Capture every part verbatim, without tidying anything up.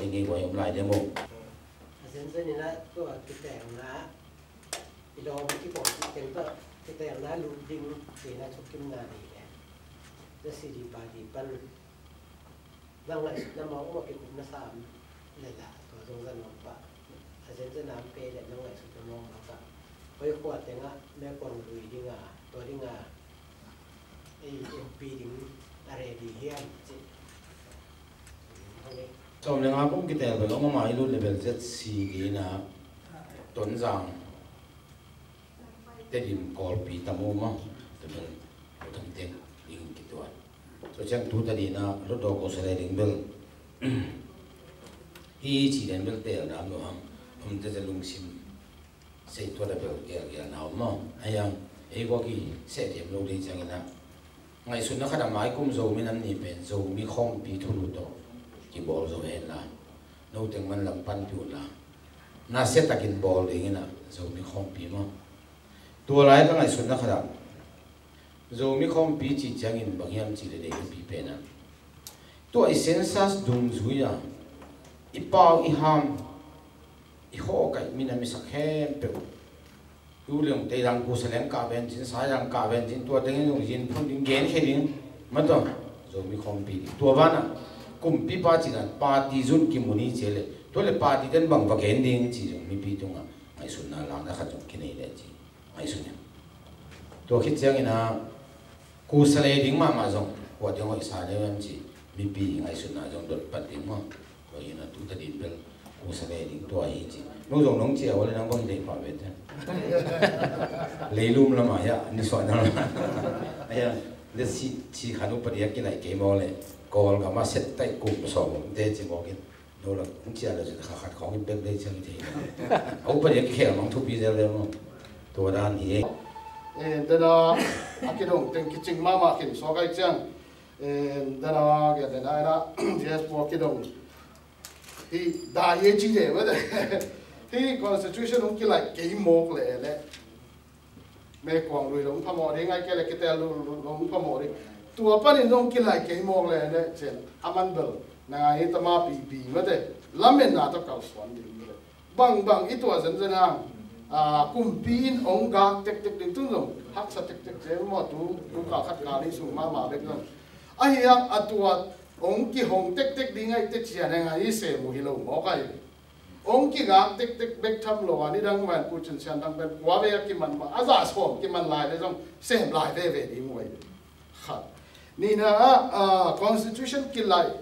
Enge guai om lai demo. A zenzen in ah tua kitelna i lawm kibawl kik teng tawh kitelna lut ding cihna thukimna nei le. Na C D party pan na ngaihsutna mawkmawk kikup na sam le la tua zong zan mawk pah. A zenzen a pe le na ngaihsutna mawkmawk ah koi khua tengah mekuang lui dinga tua dinga ei M P ding a ready hiam cih. Sawm le nga kum kitel bel hong om a, i lut le bel Z C dina Tonzang, Tedim, Kawlpi tam um a, tua bel tua tam tek ding kituat. Tua ciang tu ta dina Hlutdaw Kosale ding bel hi ci den bel tel dam lo ham, om te za lungsim sei tua da bel gelgel na om maw. Ahi hang ei gua ki seh diam lo dei ciangin ah ngaihsutna khat a mai kum Zomi nam ni pen Zomi khawmpi thulu tawh kibawl zo hen la, noteng man lam panpih un la, nasia takin bawl dingin ah Zomi khawmpi maw. Tua lai ka ngaihsutna khat ah Zomi khawmpi cih ciangin bang hiam cih le dei mipi pen ah tua i census dungzui a i pau i ham i hawkaih minam i sak khempeuh tu leng tei dang kusa leng kah ven cin, sai dang kah ven cin, tua tengin zong zin phun ding, gen khe ding, ma tua Zomi khawmpi ding. Tua vanah kumpipa cina party zun kimu ni cia le tua le party ten bang va gen ding ci zong mipi tungah ngaihsutna lakna khat zong kinei le ci ngaihsun hi. Tua khit ciangin ah Kosale ding mahmah zong kua ding hoih sa deuh em ci mipi ngaihsutna zong dot pat ding maw. Kua hi na tu ta din bel kosale ding tua hi ci. Nung zong nong cia ua le nang bang hi dei pah ve te. Leilum lamah hiah ni suahna lamah hiah le si, si khan upa dia kilaih kei maw le Kawlgam a set taih kum sawm om te ci mawk in. No la, hong cia lo cin kha khat khawng in bek dei ciang i thei. A upa dia kikhel mang thupi zel zel maw. Tua dan hi. Eh, dena a kidong teng kicing mahmah khin suak ai ciang. Eh, dena a kia dena ena G S four kidong. Hi da ye ci de wa de. Hi constitution hong kilaih kei mawk le le. Mekuang lui lo hong phamawh ding, ai kei le kitel lo hong phamawh ding. Tua panin zong kilaih kei mawk le le cin a man bel na ngai hi tama pipi mate. Lamenna tawh kalsuan ding mate. Bangbang i tua zenzen hang, a, kumpi in hong gak tektek ding tun zong haksa tektek zen maw tu, tu kal khat kal nih sung mahmah bek zong. Ahi hang a tua hong kihong tektek ding ai te cian hang a i sem uh hi lo mawk ai. Hong kigak tektek bek tham lo a, nidang van pu cin sian dang pen kua ve a kiman ma, a za sawm kiman lai le zong sem lai veve ding uh ai. Khat. Nihna ah, ah, constitution kilaih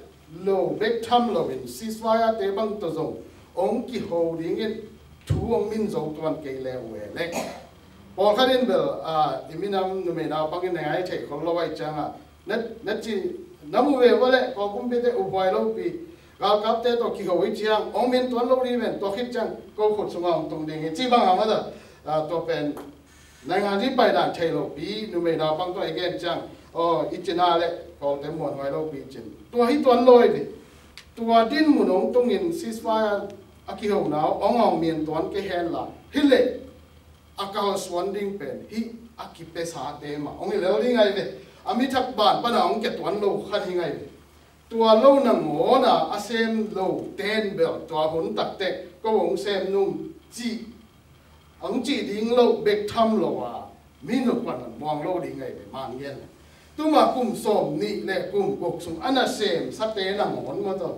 lo bek tham loin ceasefire te bang tawh zong hong kiho dingin thu hong min zo tuan kei le uh e le. Pawlkhat in bel, ah, i minam numei naupang in na ngai thei khol lo ai ciangah na, na ci, na mu ve ua le Kawlkumpite uphuai lopi galkapte tawh kiho i ciang hong min tuan lo ding ven, tua khit ciang ko khut sungah hong tung ding hi ci bang a mata, ah, tua pen naingan zi paidan thei lopi numei naupang tawh i gen ciang, aw, i cina le Kawlte muanhuai lopi cin tua hi tuan lo hi. Tua dinmun hong tungin ceasefire a kihona uh hong awng min tuan kei hen la hi le a kalsuan ding pen hi a kipesate mah hong hi lel ding ai ve. A mithak ban pana hong kia tuan lo khan hi ngai ve. Tua lo nangawn a a sem lo ten bel tua hun takte ko hong sem nung cih hong cih ding lo bek tham lo a mi nukuan an muang lo ding ngai ve man ngen. Tuma kum sawm nih le kum guk sung a na sem sate nangawn maw tawh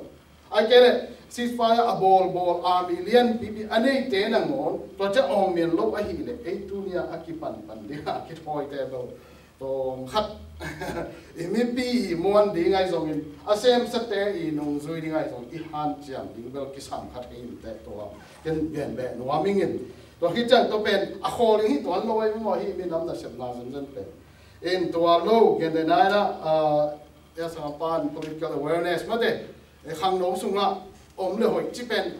ai kei le ceasefire a bawlbawl a mi lianpipi a neite nangawn tua cia awng mian lo ahih le ei tunia a kipanpan ding a kithawite lo. Tawm khat i mipi i muan ding ai zongin a semsate i nungzui ding ai zong i hanciam ding bel kisam khat hi in teh tua ken gen beh nuam ingin tua khit ciang tua pen a khawl ding hi tuan lo ai maw hi minam nasepna zenzen pen in tua lo gen deh nai na a ya sang pan political awareness mate e khangno sungah om le hoih ci pen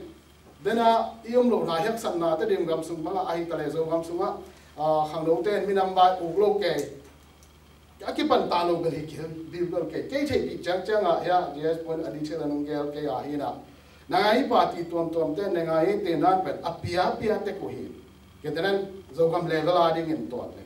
Dena i um lo na hiaksatna te dim gam sung banga ahi ta le Zogam sunga, a, khangno te minam bai uk lo kei. A kipan ta lo bel hi kei, bil bel kei. Kei thei pi ciang ciang a hia, G S point a di thil a nung gel kei a hi na. Na ngai hi party tuam tuam te, na ngai hi te nan pen a pia pia te ko hi. Kei te nan Zogam level a ding in tuat le.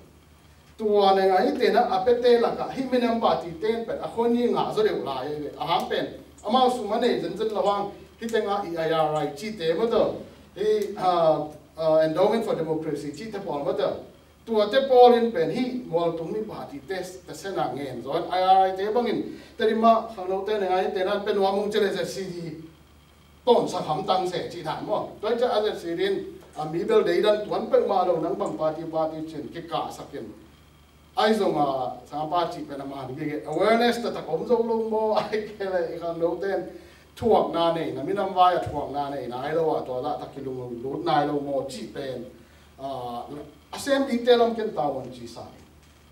Tua na ngai hi tena a pete laka hi minam party ten pen a khoni nga zo deuh lai ve. A hang pen amau sum a nei zenzen lo hang Hih tengah i I R I cihte maw tawh, hih, ah, ah, Endowment for Democracy cihte pawl maw tawh, tuate pawl in pen hih mualtung mi party te, te sena ngen zaw in I R I te bangin Tedim ah khangnote ne ngai te nan pen nuam ung ci le Z C D tawnsak hamtang se cih dan maw. Tua hi ciah a Z C D in a mi bel deidan tuan peuhmah lo, nang bang party party cin kikahsak in. Ahi zongin sangpa cih pen a man gige awareness taktak om zo lo maw, ahih kei leh i khangnote in thuakna nei, na minam vai a thuakna nei nai lo a, tua zahtak kilunglut nai lo maw cih pen, ah, a sem dingte lam ken tavuan ci sa in,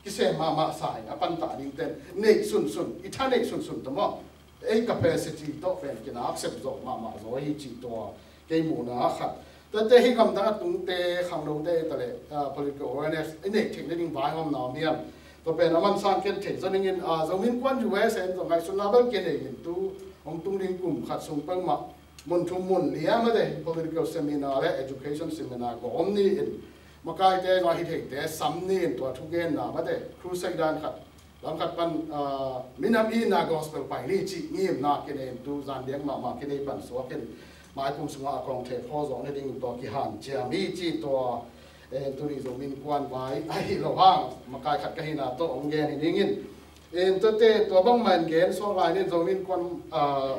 kisem mahmah sa in, a pantah dingte in neih sunsun, i tha neih sunsun ta maw. Ei capacity tawh pen kinaksak zawh mahmah zaw hi cih tua kei muhna khat. Tuate hih gamdang a tungte, khangnote ta leh, ah, political awareness i neih theih nading vaihawmna om hiam? Tua pen a man sang ken thei zaw dingin, ah, Zomi Innkuan U S A in zong ngaihsutna bel kinei in tu hong tung ding kum khat sung peuhmah mun thum mun li a mate political seminar le education seminar gawm ni in, makaite zong a hi theite sam ni in tua thugenna mate crusade dan khat lam khat pan, ah, minam itna gospel pai ni cih ngimna kinei in tu zan diak mahmah kinei pan suak in maikum sungah a kong thei phaw zawh nading tua kihanciam hi cih tua, eh, tuni Zomi Innkuan vai ahi lo hang makai khat ka hihna tawh hong gen hi dingin. In tuate tua bangmah in gen suak lai ni Zomi Innkuan, ah,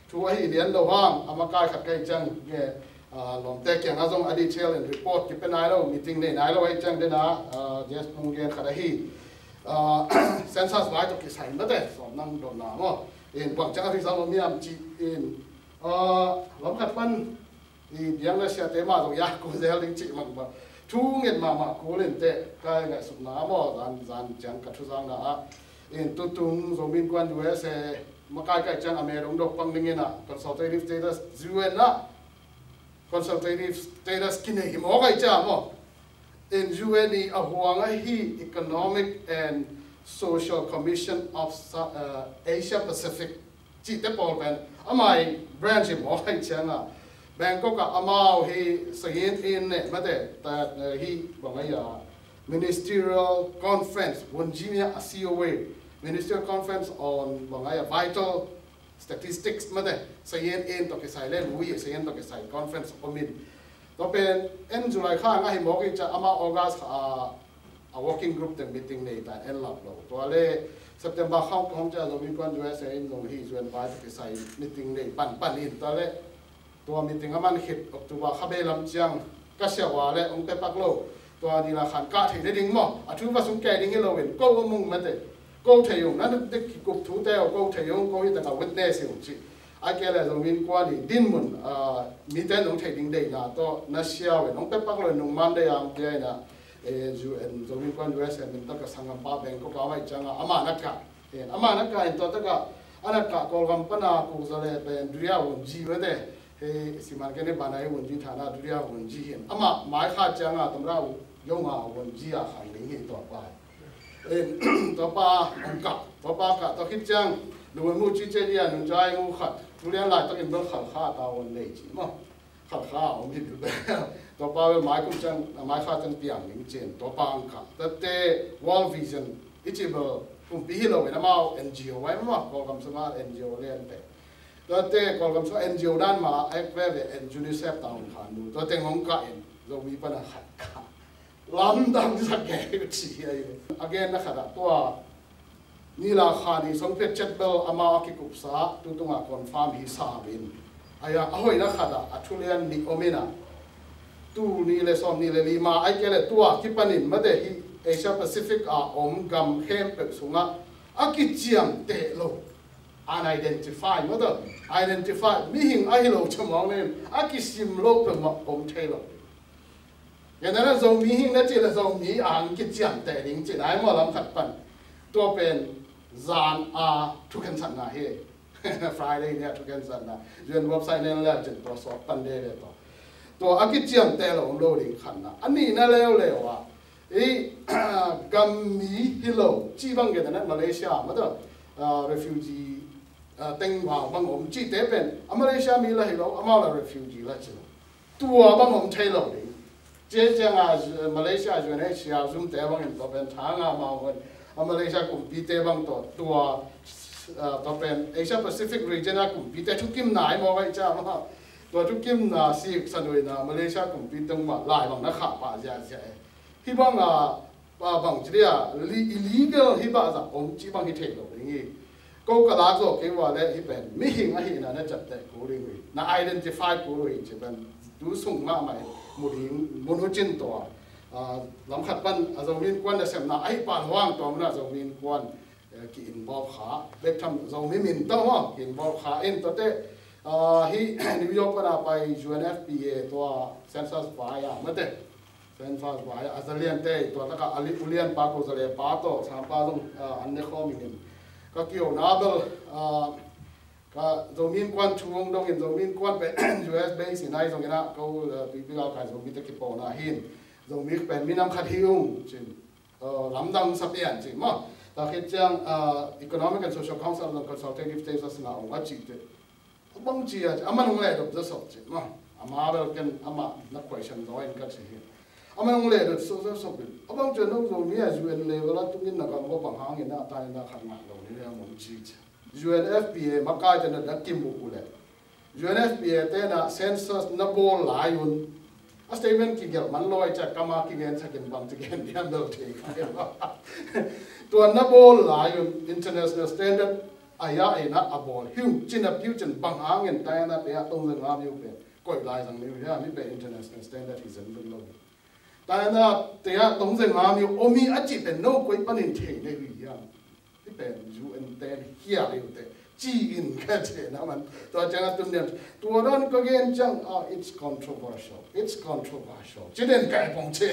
thu ahi lian lo hang a makai khat ka hi ciang, eh, ah, lawmte kiangah zong a detail in report kipia nai lo, meeting nei nai lo ahi ciang dena, ah, J S Pung gen khat ahi. Ah, census vai tawh kisai mate sawm nang dotna maw. In bang ciang a result om hiam cih in, ah, lam khat pan i biakna siate mah zong ya kul zel ding cih mah mah. Thu nget mahmah kul in teh ka ngaihsutna maw, zan, zan ciang ka thuzakna ah. In tutung Zomi Innkuan U S A makai kai ciang a me dong dok pang dingin ah consultative status U N ah consultative status kinei hi maw kai ciang maw. In U N i a huang ahi Economic and Social Commission of Sa-, uh, Asia Pacific cihte pawl pen amah i branch hi maw kai ciang a Bangkok ah amau hi sayin in ne mate ta, uh, hi bang ai a Ministerial Conference, Wonjimia a C O A, Ministerial Conference on bang ai a Vital Statistics mate sayin in tawh kisai le lui sayin tawh kisai conference om in. Tua pen en July kha nga hi mawk i ca ama August kha a, a working group teng meeting nei ta en lap lo. Tua le September kha kong ca Zomi Innkuan U S A in zong hi U N vai tawh kisai meeting nei pan pan in tua le tua meeting a man khit October kha bei lam ciang ka sia ua le ong pe pak lo. Tua ni la khan kah thei ne ding maw? A thu va sung kei ding hi lo in ko a mung mate. Ko thei ung, na dik kikup thute uh ko thei ung, ko hi taka witness hi ung ci. A ke le Zomi Innkuan i din mun, ah, mi ten ong thei ding dei na to na sia wen ong pe pak lo in nung man dei ang ke na, eh, U N Zomi Innkuan U S A min taka sangam pa beng ko ka mai ciang a ama na ka. Eh, ama na ka in to taka ana ka Kawlgam pana ku za le pen duria un ji mate. Hei, siman kene bana i wunji thana duria wunji hin. Ama mai kha ciang a tamra u yong a wunji a khang ding hi tua pa. Eh, tua pa ang ka, tua pa ka, tua khit ciang, lu mu ci ce dia, nun jai mu khat. Tulian lai takin bel khal kha ta wun nei ci ma. Khal kha om hi bil bel. Tua pa bel mai kum ciang, mai kha ciang piang ding cin. Tua pa ang ka. Tate World Vision, i ci bel, kumpi hi lo in amau N G O, ai ma, Kawlgam sunga N G O lian te. Tuate Kawlgam sung N G O dan ma, ai veve en UNICEF ta hong khan nu. Tuate ngong ka in, Zomi pana khat ka. Lamdang sa ke ci ai. Again na khat a tua. Ni la kha ni song pet chet bel ama a kikupsa, tutunga confirm hi sa in. Aya, a hoi na khat a, a thulian ni om in a. Tu ni le som ni le lima, ai ke le tua kipanin mate hi Asia Pacific a om gam khempeuh sunga. A kiciam te lo. Unidentified maw tawh, identified mihing ahi lo chamawng nen a kisim lo peuhmah om thei lo. Nana Zomi hing na cih le Zomi ang kiciamteh ding cih nai maw lam khat pan. Tua pen zan a thukhensatna hi. Friday ni a thukhensatna. U N website nen le a cin tua suak pan de le tua. Tua a kiciamteh lo om lo ding khatna. A nihna leuleu ah. Ei, gam mi hi lo, ci bang gen na Malaysia, ma tawh, ah, refugee, ah, teng vang bang om, ci te pen, a Malaysia mi la hi lo, amau la refugee la ci lo. Tua bang om thei lo ding. Cia ciang a, Malaysia, U N H C R zum te bang in tua pen, thang a mau bang, a Malaysia kumpi te bang tawh, tua, Ah, tua pen Asia Pacific region a kumpite thukimna i maw, vai ca maw. Tua thukimna sik sanuina Malaysia kumpi tung mah lai bang na khah pah ziahziah e. Hih bang a, ah, bang ci dia, li-, illegal hih bah zah om cih bang hi thei lo ding hi. Ko ka lak zawh kei ua leh hih pen mihing ahihna na ciamteh kul ding hi. Na identify kul ding hi cih pen tu sung mahmah in mu ding, mun uh cin tua. Ah, lam khat pan a Zomi Innkuan nasepna ahih pan huang tua mun a Zomi Innkuan eh, ki-involve kha, bek tham Zomi min tawh maw, ki-involve kha in tuate, ah, hih New York pan a pai U N F P A tua census vai a, mate. Census vai a, a zaliante, tua taka a li-, ulianpa ko zalepa tawh, sampa zong, ah, an ne khawm in. Ka kiona bel, ah, ka Zomi Innkuan thu hong dong in, Zomi Innkuan pen U S base in ai zong in a, ko, ah, tuipi gawkai Zomite kipawlna hi in. Zomi pen minam khat hi ung, cin. Uh, lamdang sa pian ci maw. Tua khit ciang, uh, Economic and Social Council zong consultative stage a sina ong a ci te. A bang ci a, a man ong le dop za sok ci maw. Ama bel ken ama na question zo in ka ci hi. A man ong le dop so za sok in. A bang ci nong zo mi a U N level a tungin na gam bo bang hangin a ta in a khat ngah lo ni le a mong ci ci. U N F P A makai te na da kim bu le. U N F P A te na census na bawl lai un. A statement kigelh man lo ai ca kama kigen sakin bang ci gen diam bel thei ka. Tua na bawl lai un international standard a ya e na a bawl hiu cin a piu cin bang hangin ta na te a tong zeng a miu pe. Koih lai zang niu ya mi pe international standard hi zen bel lo. Ta na te a tong zeng a miu omi a ci pe no koi panin thei ne hui ya. Hih pen U N ten hial hi uh teh ci in ka cihna man. Tua ciang a tun niam tua dan ka gen ciang, ah, it's controversial, it's controversial ci den kai pong ci.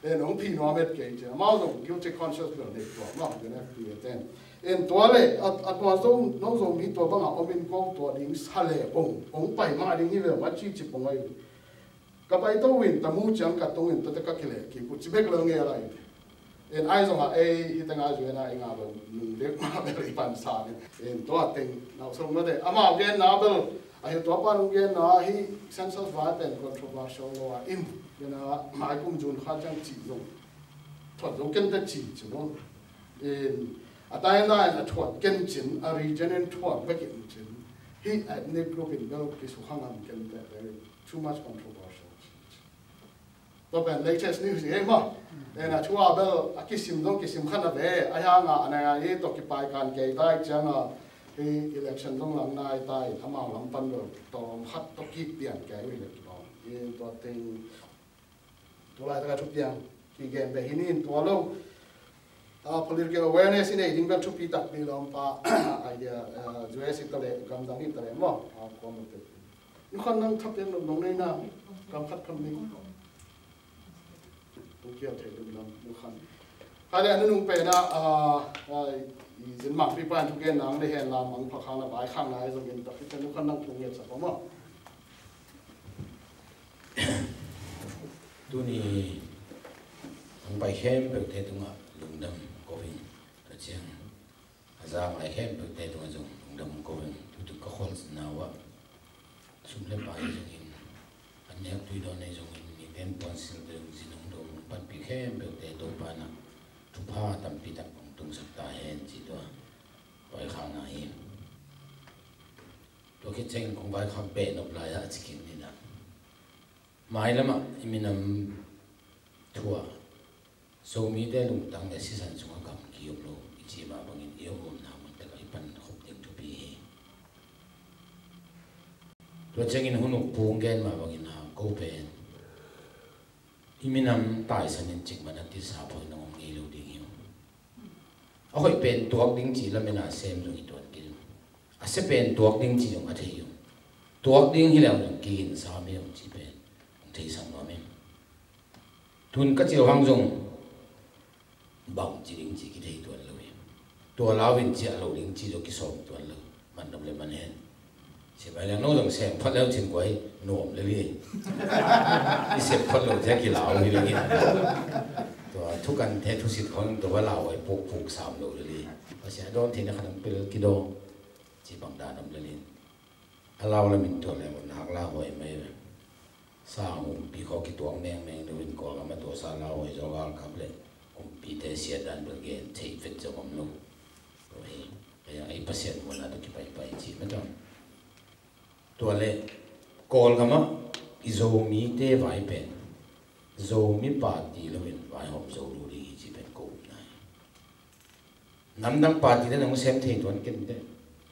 En hong phi nuam et kei ci. Amau zong guilty conscience bel nei tua mah U N F P A ten. En tua le a, a tua zong no zong mi tua bang a om in ko tua ding sa le ong ong pai mah ding hi ve mah ci ci pong ai. Ka pai to in tamu ciang ka tung in tate ka kile ki ku ci bek lo nge lai. En ai zong a ei hi teng a zuen a i nga bel nung dek ma bel i pan sa ni. En tua teng nau song mate amau gen na bel a hi tua pan gen na hi census vai pen controversial lo a in. Gen a mai kum June kha ciang ci zong thuat zong ken te ci ci lo. En a tai na in a thuat ken cin a region in thuat bek in cin hi ethnic group in bel ki su khang am ken te. Too much controversial. Tua pen latest news hi ei maw. En a thu a bel a kisim zong kisim khan a ve a hiang a a nai a hi tua kipai kan kei tai ciang a hi election zong lang nai tai amau lam pan bel tawm khat tua kipian kei uh hi le kibang. Hi tua teng tua lai taka thupiang kigen ve hi ni in tua lo. Ah, political awareness i nei ding bel thupi takpi lawm pa idea, ah, U S i ta le gamdang i ta le maw. Ah, kuam lo te. Nu khan nang thapiak nop nong nei na kam khat kam ning. Tung kial thei dun lam nu khan. Hai le nu nung pe na, ah, ah, i zin mang pi pan thu gen nang le hen lam mang pha khang na bai khang na ai zong in ta fi ta nu khan nang tung nget sa pa maw. Tuni hong pai khempeuhte tungah lungdam ko ing. Tua ciang a zak lai khempeuhte tungah zong lungdam ko ing. Tutu ka khualzinna uh ah sum le pai zongin a nek tui dawn ei zongin miten puansilh deuh zin hong do hong panpih khempeuhte Topa in ah thupha tampi tak hong tungsak ta hen ci tua vaikhakna hi. Tua khit ciangin kong vaikhak beh nop lai-ah a ci khin ni dah. Mailamah i minam thu-ah Zomite lungtang le sisan sungah gamgi om lo i cih mah bangin i om omna mun takah i pan khop ding thupi hi. Tua ciangin hun uk pung gen mah bangin a ko pen i minam taisan in cikmah na tisa phoih nong om ngei lo ding hi uh. A hoih pen tuak ding cih lamin a sem zong i tuan kei uh. A sia pen tuak ding cih zong a thei uh. Tuak ding hi leng zong kiginsa mi hong cih pen hong theisak nuam hi. Tun ka cih hang zong bang ci ding cih kithei tuan lo hi. Tua lau in ciah lo ding cih zong kisawm tuan lo. Man dam le man hen. Sia pai leng no zong sem phat leu cin kuai nuam le li. I sem phat lo ciah kilau hi le hi. Tua thukan the thusit hon tua lau ai puk puk sam lo le li. Pasian dawn theihna khat ang pel kidawng. Ci bang dan om le li. A lau lamin tua le mun hak lau huai mai ve. Sa hong umpi khaw kituak mengmeng lo in kua gam a tua sa lau huai zaw galkap le kumpite siat dan bel gen thei vet zong om lo. Tua hi. Ei Pasian muanna tawh kipaipai ci mah tawh. Tua leh Kawlgam ah i Zomite vai pen Zomi party loin vaihawm zo lo ding hi ci pen ko upna hi. Namdang party te nong sem thei tuan kenteh.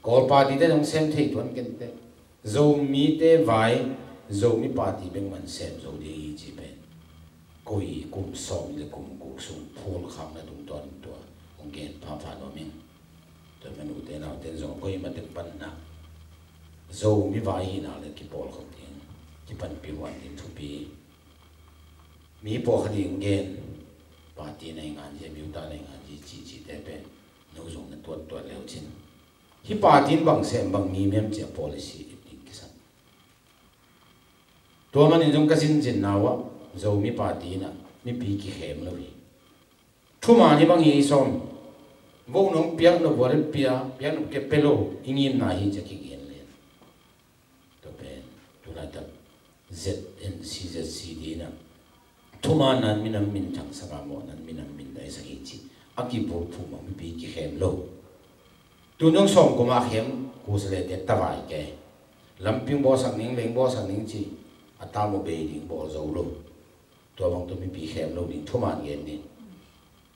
Kawl party te nong sem thei tuan kenteh. Zomite vai Zomi party bek man sem zo ding hi ci pen koi kum sawm le kum guk sung phulkhakna tungtawn tua hong gen phapha nuam ing. Tua man ute naute zong koi matek panna Zomi vai hina le kipawlkhop ding, kipanpih huan ding thupi. Mi pawlkhat in gen, party nei nganzi, miuta nei nganzi cihcihte pen no zong na tuattuat leu cin. Hih party in bang sem bang ngim hiam cia policy it ding kisam. Tua manin zong ka zinzinna uah Zomi party inah mipi kikhem lo hi. Thuman hi bang hi sawm. Vo nong piak lo, buarit pia, piak nong kepia lo, i ngimna hi cia kigen len. Tua pen tulaitak Z N C Z C D inah thuman nan minam minthang saka mawh nan minam mindai sak hi ci a kibulphuh mah mipi kikhem lo. Tun dong sawm kuma khem kusa le tek tavai ke. Lamping bawlsak ning, leng bawlsak ning ci a tamo bei ding bawl zo lo. Tua bang tua mipi khem lo ding thuman gen ding.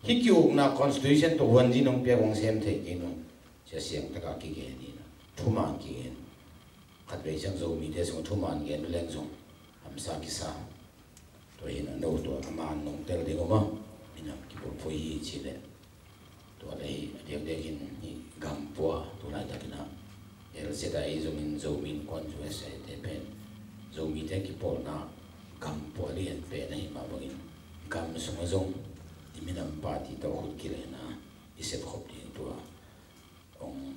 Hih ki-ukna constitution tawh huanzi nong piak hong sem thei kei nung cia siangtaka kigen hi na. Thuman kigen. Khatvei ciang Zomite sung thuman gen leng zong hamsa kisa. Tua hi na no tua a man nong tel ding om a minam kipulphui hi ci leh. Tua lei a diakdiakin hih gampua tulaitakin ah L Z I zongin Zomi Innkuan U S A te pen Zomite kipawlna gampua lian pen ahi mah bangin gam sungah zong i minam party tawh khut kilena i sepkhop ding tua hong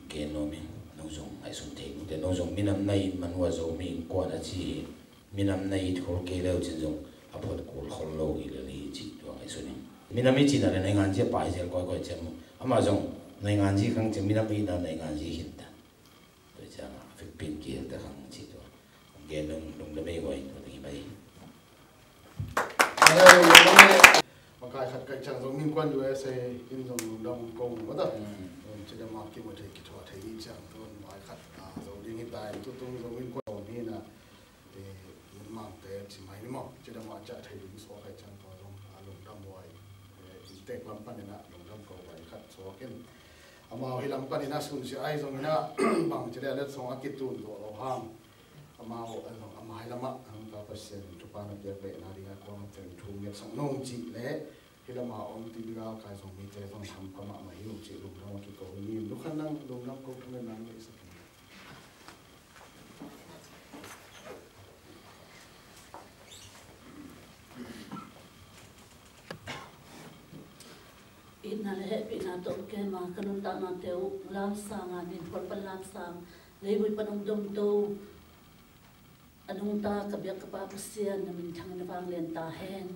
gen nuam ing. No zong ngaihsun thei nute, no zong minam na it man uh a Zomi Innkuan a ci hi. Minam na it khol kei leu cin zong a phot kul khol lo hi lel hi ci tua ngaihsun ing. Minam i cina le nainganzi a pai zel kawikawi ciam uh. Amah zong nainganzi khang ciam minam i na nainganzi khinta. Tua ciang a fikpin kihel ta khang ci tua. Gen dong dong da mei guai tua ding hi mai. Makai khat kaih ciang zong Innkuan U S A in zong lungdam ko mata. Cidam a kimu thei kithuah thei hi ciang tun mai khat a zo ding hi tai tutung zong Innkuan hi na. Mangte ci mai ni maw, cidam a ciah thei ding suak kaih ciang tua zong a lungdam huai. Tek lam panin a lungdam ko huai khat suak in. Amau hi lam panin a sunsia ai zong ina bang ci le a let song a kitun dawh lo hang. Amau a zong a mai lamah a nungta Pasian in thupha na piak behna dingah kuang a teng thu ngetsak nung cih le hi lamah om ti dingah kai zong mite zong hampha mahmah hi uh cih lungdam a kiko hi. Nukhan nang lungdam ko thungen nang leh sak. Itna le hehpihna tawh kem a ka nuntaknate uh lamsang a nin khual pan lamsang leivui pan hong domto a nungta ka biak ka Pa Pasian na minthang in a vanglian ta hen.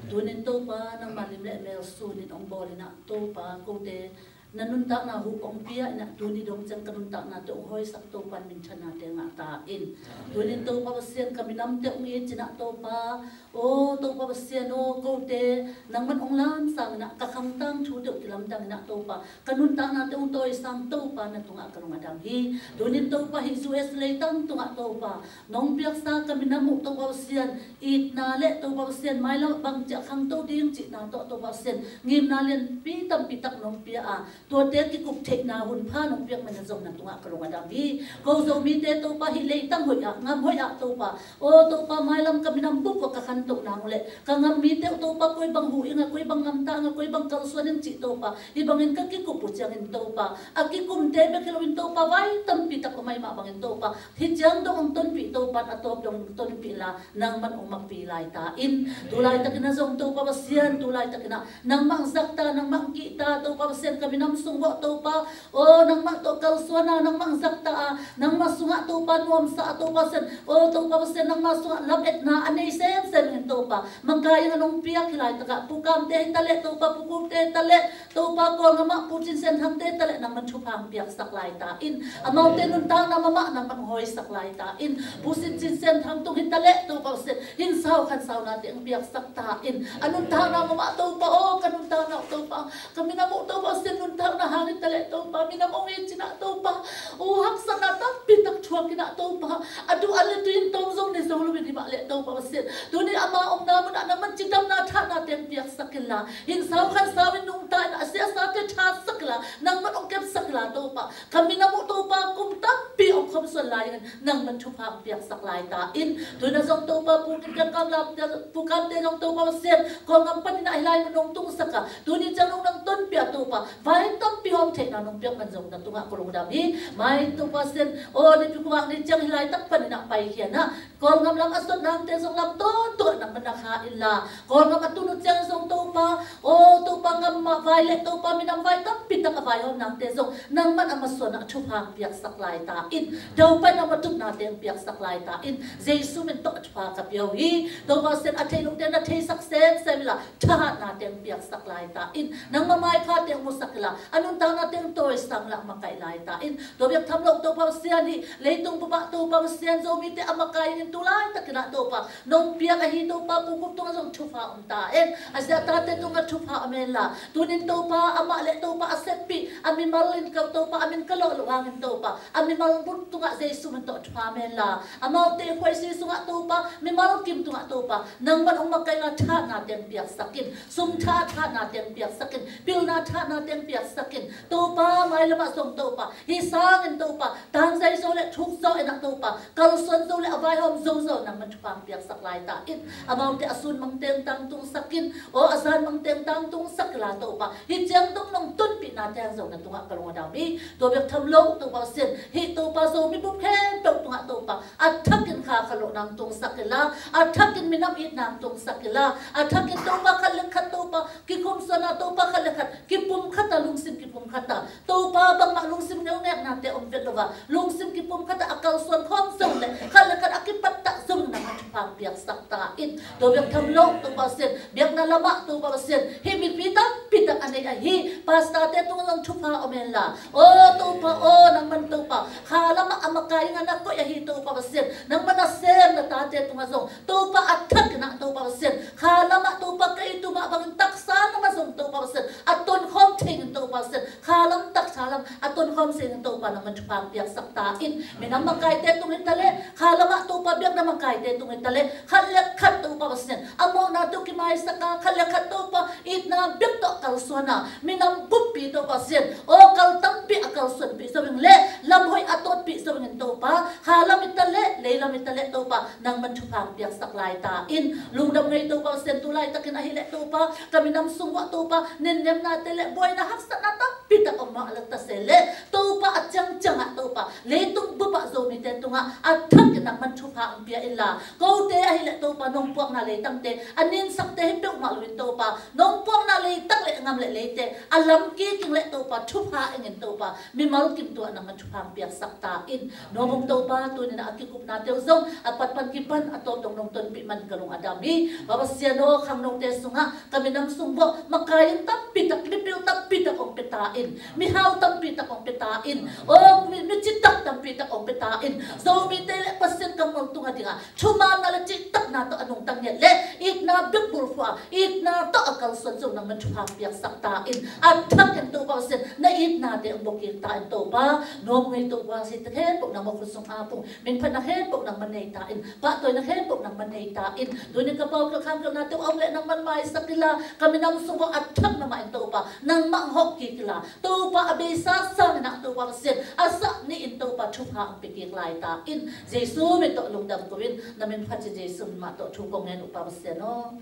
Tunin Topa nangmah lim le mel sunin hong bawl inah Topa kote na nuntakna huh hong pia inah tuni dong ciang ka nuntakna tawh hong hawisak Topa in minthanna te ngah ta in. Tunin Topa Pasian ka minamte hong it cinah Topa aw Topa Pasian aw kote nangman hong lamsang inah ka khangtang thu teuh kilamdang inah Topa ka nuntakna teuh hong tawisang Topa na tungah ka lung a dam hi. Tunin Topa hih U S leitang tungah Topa nong piaksa ka minam uh Topa Pasian itna le Topa Pasian mailam bang ciah khangto ding cihna tawh Topa Pasian ngimna lianpi tampi tak nong pia a tuate kikup theihna hun pha nong piak man a zong na tungah ka lung a dam hi. Ko Zomite Topa hih leitang hoih ah ngam hoih ah Topa aw Topa mailam ka minam buk uh ka khantoh nang uh leh ka ngam mite uh Topa koi bang huh ing a koi bang ngamta ing a koi bang kalsuan ing cih Topa hih bangin ka kikup uh ciangin Topa a kikumte bek hi loin Topa vai tampi tak om ahi mah bangin Topa hih ciang dong hong tonpih Topa in a tawp dong hong tonpih la nangman hong makpi lai ta in. Tulaitakin a zong Topa Pasian tulaitakin a nangmah hong zakta nangmah hong kihta Topa Pasian ka minam sung bawh Topa aw nangmah tawh kalsuan a nangmah hong zakta a nangmah sungah Topa nuamsa a Topa Pasian aw Topa Pasian nangmah sungah lametna a nei semsem in Topa mangkai in a nong piak hi laitakah pukamte hi taleh Topa pukukte hi taleh Topa Kawlgam ah Pu Cin Sian Thangte hi taleh nangman thupha hong piaksak lai ta in. Amaute nuntakna mahmah nangman hong hawisak lai ta in. Pu Cin Sian Thang tung hi taleh Topa Pasian hinsau khansaunate hong piaksak ta in. A nuntakna mahmah Topa aw ka nuntakna uh Topa ka minam uh Topa Pasian nuntak na hangin ta leh Topa, minam hong it cih ah Topa, o haksatna tampi tak thuak in ah Topa, a duh a le tui in tawm zong ne zo lo in hi mah leh Topa Pasian, tuni ama omna mun ah nangman cidamna thahna teng piaksak inla, hinsau khansau in nungta in a siasate thatsak inla, nangman hong kepsak inla Topa, ka minam uh Topa kum tampi hong khawmsuan lai in nangman thupha hong piaksak lai ta in. Tuni zong Topa Pu Kim Kiang Kam Lam te, Pu Kam te zong Topa Pasian, Kawlgam panin ah hih lai mun hong tungsak a, tuni ciang nong nang tonpih a Topa, vai tampi hong theihna nong piak man zong na tungah ka lungdam hi. Mai Topa Pasian, o nipi khuavak ni ciang hih laitak panin ah paikhia in ah, Kawlgam lam a sot nangte zong lam tawntung ah nangman na kha inla, Kawlgam a tun uh ciang zong Topa, o Topa gam mah vai le Topa minam vai tampi tak a vaihawm nangte zong nangman a masuan ah thupha hong piaksak lai ta in. Topa nangma tupna teng piaksak lai ta in. Jesu min tawh thupha ka pia uh hi. Topa Pasian, a thei lote na theisak semsem inla, thahatna teng piaksak lai ta in. Nangma maipha teng musak inla, a nuntakna teng tawisang inla, makaih lai ta in. Tua bek tham lo Topa Pasian, hih leitung bup ah Topa Pasian, Zomite a makai in tu laitakin ah Topa nong piak ahi Topa, Pu Kup tungah zong thupha om ta in. A sia tate tungah thupha om inla, tunin Topa amah le Topa a seppih a mimal in ka Topa, a min ka lawh loh hangin Topa, a mimal bup tungah Jesu min tawh thupha om inla, amaute khuaisi sungah Topa, mimal kim tungah Topa, nangman hong makaih inla, thahatna teng piaksak in, sum tha thahatna teng piaksak in, pilna thahatna teng piaksak in, Topa mailam ah zong Topa, hih sangin Topa, tangzai zo le thuk zo in ah Topa, kalsuan zo le a vaihawm zo zo nangman thupha hong piaksak lai ta in. Amaute a sun mang teng tangtungsak in, aw a zan mang teng tangtungsak inla Topa, hih ciang dong nong tonpihna teng zong na tungah ka lungdam hi. Tua bek tham lo Topa Pasian, hih Topa Zomi bup khempeuh tungah Topa, a thakin kha kha loh nang tungsak inla, a thakin minam itna tungsak inla, a thakin Topa khat le khat Topa kikhumsuanna, Topa khat le khat kipumkhat a, lungsim kipumkhat a, Topa bangmah lungsim ngeungeknate om vet lo a, lungsim kipumkhat a, a kalsuan khawm zong le khat le khat a kipattah zong nangma thupha hong piaksak ta in. Tua bek tham lo Topa Pasian, biakna lamah Topa Pasian, hih mipi tampi tak a nei ahi pastorte tungah zong thupha om inla, aw Topa aw, nangman Topa kha lamah a makai in a na koih ahi Topa Pasian, nangman a sem na tate tungah zong Topa a thakin ah Topa Pasian, kha lamah Topa ka it uh mah bangin taksa lamah zong Topa Pasian, a tonkhawm thei in Topa Pasian, kha lam taksa lam a tonkhawm thei in Topa nangman thupha hong piaksak ta in. Minam makaite tung hi ta leh, kha lamah Topa biakna makaite tung hi ta leh, khat le khat Topa Pasian, a mawhnate uh kimaisak a, khat le khat Topa itna bek tawh kalsuan a, minam buppi Topa Pasian, aw kal tampi a kalsuanpih zo ing le, lam hoih a tawtpih zo ing in Topa, kha lam hi ta leh, lei lam hi ta leh Topa, nangman thupha hong piaksak lai ta in. Lungdam ngei Topa Pasian, tu laitakin ahih leh Topa, ka minam sung uah Topa, nennemnate le buaina haksatna tampi tak om mah lak ta se leh, Topa a ciangciang ah Topa, leitung bup ah Zomite tungah a thakin nangman thupha hong pia inla, kote ahih leh Topa nong puakna leitangte a ninsakte hi peuhmah lo in Topa, nong puakna leitang le ngam le leite a lam kiking le Topa, thupha ing in Topa, mimal kim tungah nangman thupha hong piaksak ta in. Nuam ung Topa, tuni in ah a kikupnate uh zong a pat pan kipan a tawp dong nong tonpih man ka lung a dam hi. Pa Pasian aw, khangnote sungah ka minam sung bawh makai in tampi tak, mipil tampi tak hong pia ta in, mihau tampi tak hong pia ta in, aw mi, mi citak tampi tak hong pia ta in. Zomite le Pasian kammal tung a dingah thumanna le cihtakna tawh a nungta ngiat le itna bek bulphuh a, itna tawh a kalsuan zong nangman thupha hong piaksak ta in. A thakin Topa Pasian, na itnate hong buak kik ta in Topa. Nuam ung ei Topa, si ta khempeuh nangma khut sung a pung, minphatna khempeuh nangman nei ta in, pahtawina khempeuh nangman nei ta in. Tuni ka pau ka khangkhialhnate uh a om leh nangman maisak inla, ka minam sung bawh a thak na mah in Topa, nangmah hong hawh kik inla, Topa a beisa sangin ah Topa Pasian, a sah nih in Topa thupha hong pia kik lai ta in. Jesu min tawh lungdam ko in, na min phat cih Jesu min mah tawh thu kong ngen uh Pa Pasian aw.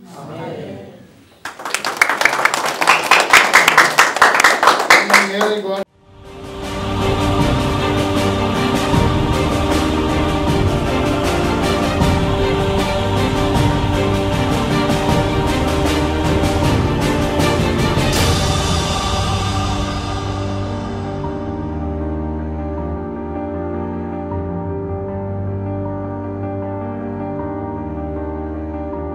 Amen.